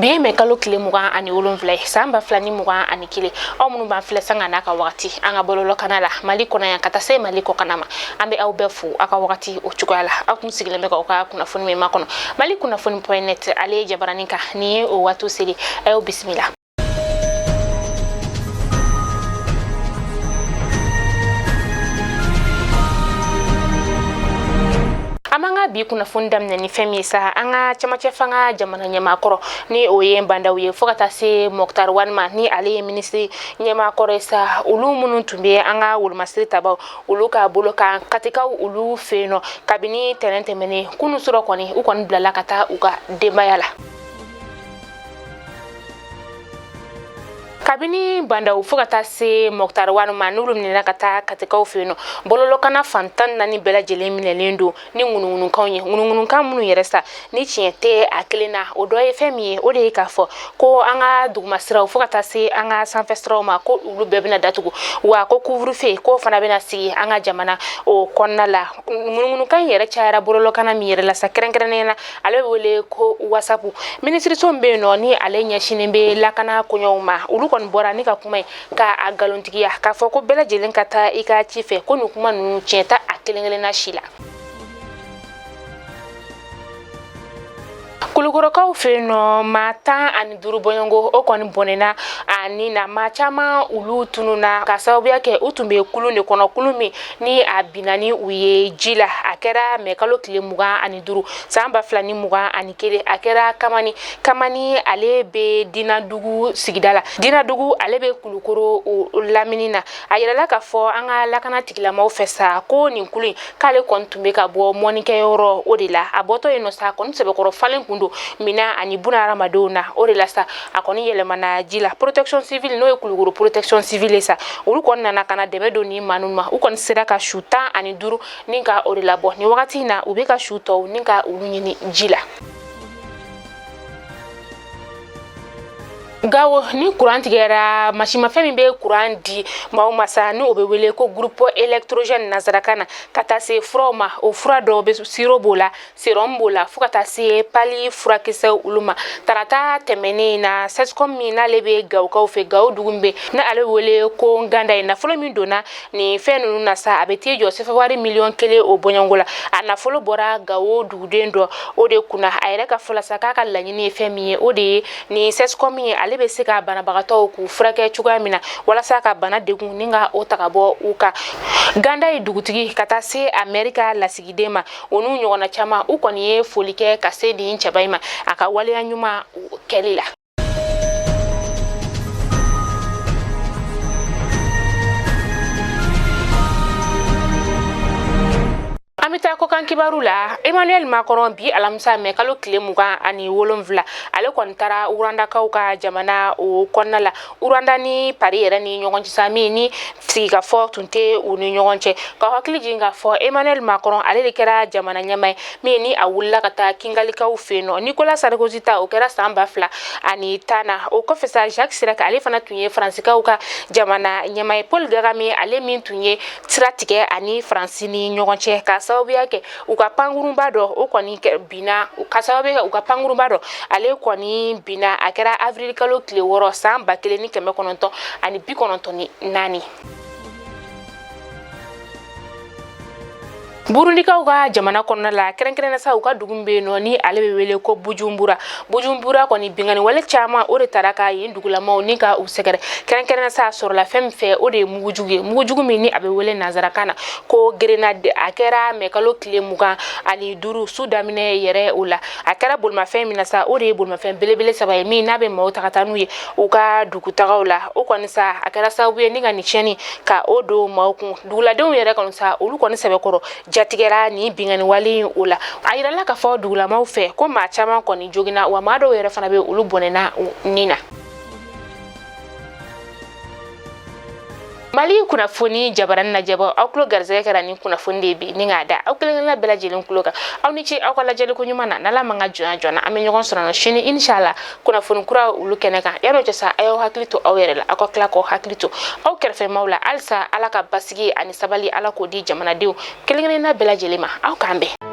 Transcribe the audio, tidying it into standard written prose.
Bi ye mɛ kalo tile 27 ye, san 2021. Aw minnu b'an filɛ sanga n'a ka wagati an ka bɔlɔlɔkana la Mali kɔnɔ yan ka taa se Mali kɔkana ma, an bɛ aw bɛɛ fo aw ka wagati o cogoya la. Aw kun sigilen bɛ k'aw ka kunnafoni min makɔnɔ, Mali kunnafoni point net, ale ye jabaranin kan. Nin ye o waati seli, a y'aw bisimila. An b'an ka bi kunnafoni daminɛ ni fɛn min ye sa, an ka camancɛ fanga jamana ɲɛmaa kɔrɔ, ni o ye Bah N'Daw ye, fo ka taa se Moctar Ouane ma, ni ale ye minisiri ɲɛmaa kɔrɔ ye sa, olu minnu tun bɛ an ka wolomasiri tabaw olu ka bolo kan Katikaw olu fɛ yen nɔ kabini tɛnɛn tɛmɛnen, kunu surɔ kɔni u kɔni bilala ka taa u ka denbaya la. Kabini Bah N'Daw fo ka taa se Moctar Ouane ma, n'olu minɛna ka taa Katikaw fɛ yen nɔ, bɔlɔlɔkana fan 14 bɛɛ lajɛlen minɛlen don ni ŋunuŋunukanw ye, ŋunuŋunukan minnu yɛrɛ sa ni tiɲɛ tɛ a kelen na. O dɔ ye fɛn min ye, o de ye k'a fɔ ko an ka dugumasiraw fo ka taa se an ka sanfɛ siraw ma, ko olu bɛɛ bɛna datugu, wa ko couvre-feu k'o fana bɛna sigi an ka jamana o kɔnɔna la. Ŋunuŋunukan in yɛrɛ cayara bɔlɔlɔkana min yɛrɛ la sa, kɛrɛnkɛrɛnnenya na ale bɛ wele ko WhatsApp. Minisiriso min bɛ yen nɔ, ni ale ɲɛsinnen bɛ lakana koɲɛw ma, olu kɔni bɔra ni ka kuma ye ka a nkalontigiya, k'a fɔ ko bɛɛ lajɛlen ka taa i ka ci fɛ, ko nin kuma ninnu tiɲɛ tɛ a kelen kelenna si la. Kulukɔrɔkaw fɛ yen nɔ, maa 15 bɔɲɔgɔnko o kɔni bɔnɛna a ni na, maa caman olu tununna ka sababuya kɛ u tun bɛ kulun de kɔnɔ, kulun min ni a binna ni u ye ji la. A kɛra mɛ kalo tile 25, san 2021. A kɛra Kamani. Kamani ale bɛ Dinadugu sigida la. Dinadugu ale bɛ Kulukoro o lamini na. A yirala k'a fɔ an ka lakana tigilamaw fɛ sa ko nin kulun in k'ale kɔni tun bɛ ka bɔ mɔnikɛyɔrɔ o de la. A bɔtɔ yen nɔ sa, a kɔni sɛbɛkɔrɔ falen kun don minan ani buna hadamadenw na. O de la sa, a kɔni yɛlɛmana ji la. Protection civile, n'o ye Kulukoro protection civile ye sa, olu kɔni nana ka na dɛmɛ don nin maa ninnu ma. U kɔni sera ka su 15 ni ka o de labɔ. Nin wagati in na, u bɛ ka su tɔw ni ka olu ɲini ji la. Gawo, ni kuran tigɛra, masimafɛn min bɛ kuran di maaw ma sa, ni o bɛ wele ko groupe électrogène nansarakan na, ka taa se furaw ma, o fura dɔw bɛ, sirop b'o la, sérum b'o la, fo ka taa se palu furakisɛw olu ma. Tarata tɛmɛnen na, CSCOM min n'ale bɛ Gawokaw fɛ, Gawo dugu min bɛ ni ale wele ko Nganda ye, nafolo min donna nin fɛn ninnu na sa, a bɛ t'i jɔ sefa wari miliyɔn 1 o bɔɲɔgɔnko la. A nafolo bɔra Gawo duguden dɔ o de kunna. A yɛrɛ ka fɔ la sa, k'a ka laɲini ye fɛn min ye, o de ye nin CSCOM ye, ale bɛ se ka banabagatɔw k'u furakɛ cogoya min na, walasa ka bana degun ni ka o ta ka bɔ u kan. Ganda ye dugutigi ka taa se a mɛri ka lasigiden ma, o n'u ɲɔgɔnna caman, u kɔni ye foli kɛ ka se nin cɛba in ma a ka waleya ɲuman kɛli la. An bɛ taa kɔkan kibaru la. Emmanuel Macron, bi alamisa mɛ kalo tile 27, ale kɔni taara Rwandakaw ka jamana o kɔnɔna la. Rwanda ni Paris yɛrɛ ni ɲɔgɔn cɛ sa, min ni sigikafɔ tun tɛ u ni ɲɔgɔn cɛ. Ka hakili jigin k'a fɔ Emmanuel Macron ale de kɛra jamana ɲɛmaa ye min ni a wulila ka taa Kingalikaw fɛ yen nɔ. Nicolas Sarkozy ta, o kɛra san 2010 na. O kɔfɛ sa, Jacques Chirac, ale fana tun ye Faransikaw ka jamana ɲɛmaa ye. Paul Kagame, ale min tun ye sira tigɛ ani Faransi ni ɲɔgɔn cɛ ka sababuya kɛ u ka pankurunba dɔ o kɔni binna, ka sababu kɛ u ka pankurunba dɔ ale kɔni binna, a kɛra avril kalo tile 6, san 1994. Burundikaw ka jamana kɔnɔna la, kɛrɛnkɛrɛnnenya sa u ka dugu min bɛ yen nɔ, ni ale bɛ wele ko Bujumbura. Bujumbura kɔni, binkanni wale caman o de taara ka yen dugulamaw ni ka u sɛgɛrɛ. Kɛrɛnkɛrɛnnenya sa, a sɔrɔla fɛn min fɛ, o de ye mugujugu ye, mugujugu min ni a bɛ wele nansarakan na ko grenade. A kɛra mɛ kalo tile 25 su daminɛ yɛrɛ o la. A kɛra bolimafɛn min na sa, o de ye bolimafɛn belebele saba ye min n'a bɛ maaw ta ka taa n'u ye u ka dugutagaw la. O kɔni sa, a kɛra sababu ye ni ka nin tiɲɛni ka o don maaw kun. Duguladenw yɛrɛ kɔni sa, olu kɔni sɛbɛkɔrɔ jatigɛra nin binkanni wale in o la. A yirala k'a fɔ dugulamaw fɛ ko maa caman kɔni joginna, wa maa dɔw yɛrɛ fana bɛ, olu bɔnɛna ni na. Mali kunnafoni jabarani lajɛbɔ, aw tulo garisɛgɛ kɛra ni kunnafoni de ye bi ni k'a da aw kelenkelenna bɛɛ lajɛlen tulo kan. Aw ni ce aw ka lajɛli ko ɲuman na. N'Ala man ka jɔnya jɔna, an bɛ ɲɔgɔn sɔrɔ nɔ sini inshallah kunnafoni kura olu kɛnɛ kan. Yan'o cɛ sa, a y'aw hakili to aw yɛrɛ la, aw ka tila k'aw hakili to aw kɛrɛfɛmaw la. Halisa Ala ka basigi ani sabali, Ala k'o di jamanadenw kelen-kelenna bɛɛ lajɛlen ma. Aw k'an bɛn.